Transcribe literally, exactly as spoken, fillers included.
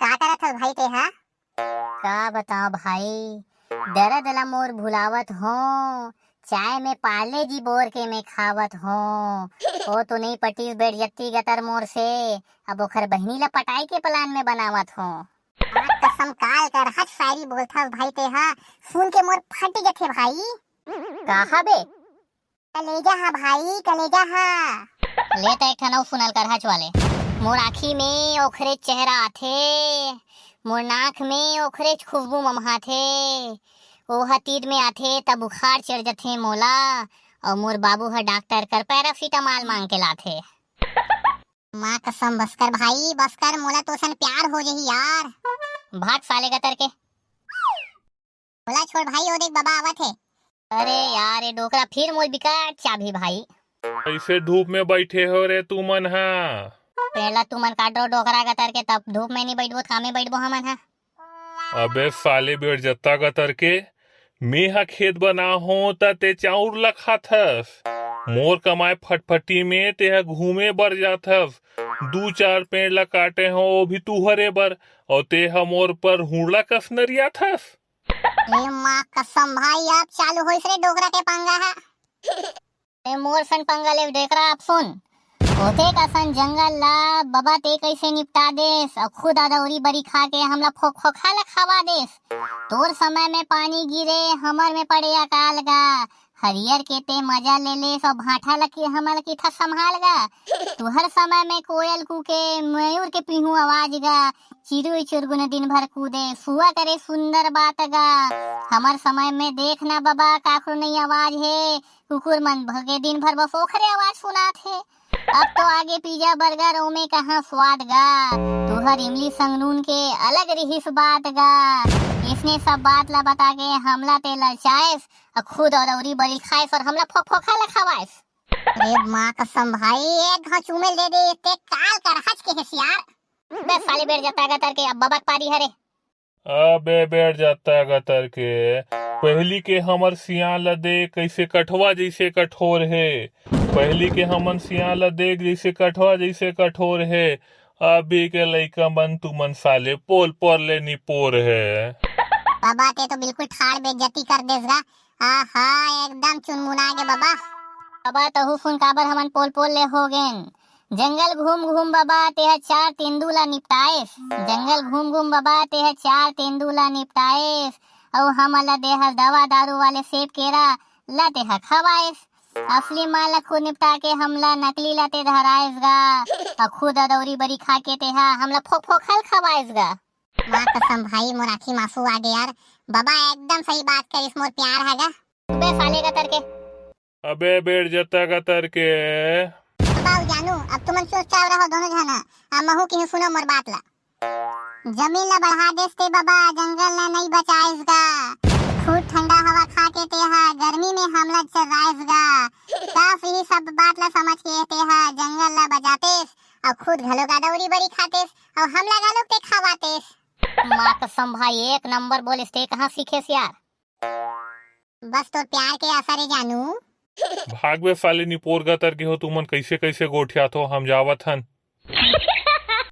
का करत हस भाई तेहा? का बताओ भाई, दरद ला मोर भुलावत हो, चाय में पार्ले जी बोर के मैं खावत हो। ओ तो नहीं पटीस बेइज्जती गतर मोर से, अब ओखर बहिनी ला पटाई के प्लान में बनावत हो। माँ कसम काल कर हच शायरी बोलथस भाई तेहा, सुन के मोर फट जथे भाई। कहा बे? कलेजा हा भाई, कलेजा हा। ले त एक ठन अउ सुनल कर हच वाले। मोर आँखी में ओखरे चेहरा आथे, मोर नाक में ओखरे खुशबू ममहाथे। ओह तीर में आथे त बुखार चढ़ जथे मोला, अउ मोर बाबू ह डॉक्टर कर पैरासिटामॉल मांग के लाथे। माँ कसम बस कर भाई, बस कर, मोला तोसन प्यार हो जही यार। भाग साले गतर के। मोला छोड़ भाई, ओ देख बबा आवत हे। अरे यार, ये डोकरा फिर मोर बिकट चाबही भाई। ऐसे धूप में बैठे हो रे तुमन हा? पेड़ ला तुमन काटो डोकरा गतर के, तब धूप में नहीं बैठबो, थामे बैठबो हमन हा। अबे साले बेड़जत्ता गतर के, मेहा खेत बना हो त ते चाउर ला खाथस, मोर कमाए फटफटी में तेहा घूमे बर जाथस। दू चार पेड़ ला काटे हो, वो भी तुहरे बर, अउ तेहा मोर पर हुड़ला कस नरियाथस। ए माँ कसम भाई, अब चालू होइस रे डोकरा के पंगा हा। ए मोर सन पंगा ले डोकरा, अब सुन। ओते कसन जंगल ला बबा ते कैसे निपटा देस, अउ खुद अदौरी बरी खा के हमला फोक फोखा ला खवा देस। तोर समय में पानी गिरे, हमर में पड़े अकाल गा। हरियर के ते मजा ले लेस, अउ भांठा ला कि हमर की था संभाल गा। तुहर समय में कोयल कूके, मयूर के पीहू आवाज गा। चिरुई चुरगुन दिन भर कूदे, सुआ करे सुंदर बात गा। हमर समय में देख ना बबा, काखरो नहीं आवाज हे। कुकुर मन भगे दिन भर बस ओखरे आवाज सुनात हे। अब तो आगे पिज्जा बर्गर, ओमे कहाँ स्वाद गा। तुहर इमली संग नून के अलग रिहिस बात गा। इसने सब बात ला बता के हमला ते ललचाएस, अउ खुद अदौरी बरी खाएस अउ हमला फोक फोखा ला खवाएस। अरे माँ कसम भाई, एक घाव चूमेल दे दे, ते काल कर हच के हेस यार। बे साले बेड़जत्ता गतर के, अब बबक पारी हरे। अबे बेड़जत्ता गतर के, पहली के हमर सियान ला देख कैसे कठवा जैसे कठोर हे। पहली के हमन सियान ला देख जैसे कठवा जैसे कठोर हे। अभी के लइका मन तुमन साले पोल पोल ले निपोर हे। बाबा ते तो बिल्कुल ठाड़ बेइज्जती कर देस गा। आहा, एकदम चुनमुना गे बाबा। बाबा तहू सुन काबर हमन पोल पोल ले हो गेन। जंगल घूम घूम बबा तेहा चार तेंदू ला निपटाएस। जंगल घूम घूम बबा तेहा चार तेंदू ला निपटाएस। अउ हमन ला देहस दवा दारू वाले सेब केरा ला तेहा खवाएस। असली माल ला खुद निपटा के हमला नकली ला ते धराएस गा। अउ खुद अदौरी बरी खा के तेहा हमला फोक फोक हल खवाएस गा। माँ कसम भाई, मोर आँखी मासू आ गे यार। बाबा एकदम सही बात करिस, मोर प्यार है गा। बे साले गतर के। अबे बेड़जत्ता गतर के। बाबू जानू, अब तुमन चुपचाप रहो दोनों झन। अब महू किहूँ सुनो मोर बात ला। जमीन ला बढ़ा देस ते बाबा, जंगल ला नहीं बचाएस गा। खुद ठंडा हवा खा के तेहा गर्मी में हमला चर्राएस गा। काश यही सब बात ला समझ के तेहा जंगल ला बचातेस, अउ खुद घलो गादौरी बरी खातेस, अउ हमला घलो ते खवातेस। माँ कसम भाई, एक नंबर बोलिस ते, कहाँ सीखेस यार? बस तोर प्यार के असर हे जानू। भागबे साले निपोर गतर के हो, तुमन कैसे कैसे गोठियात हो, हम जावत हन।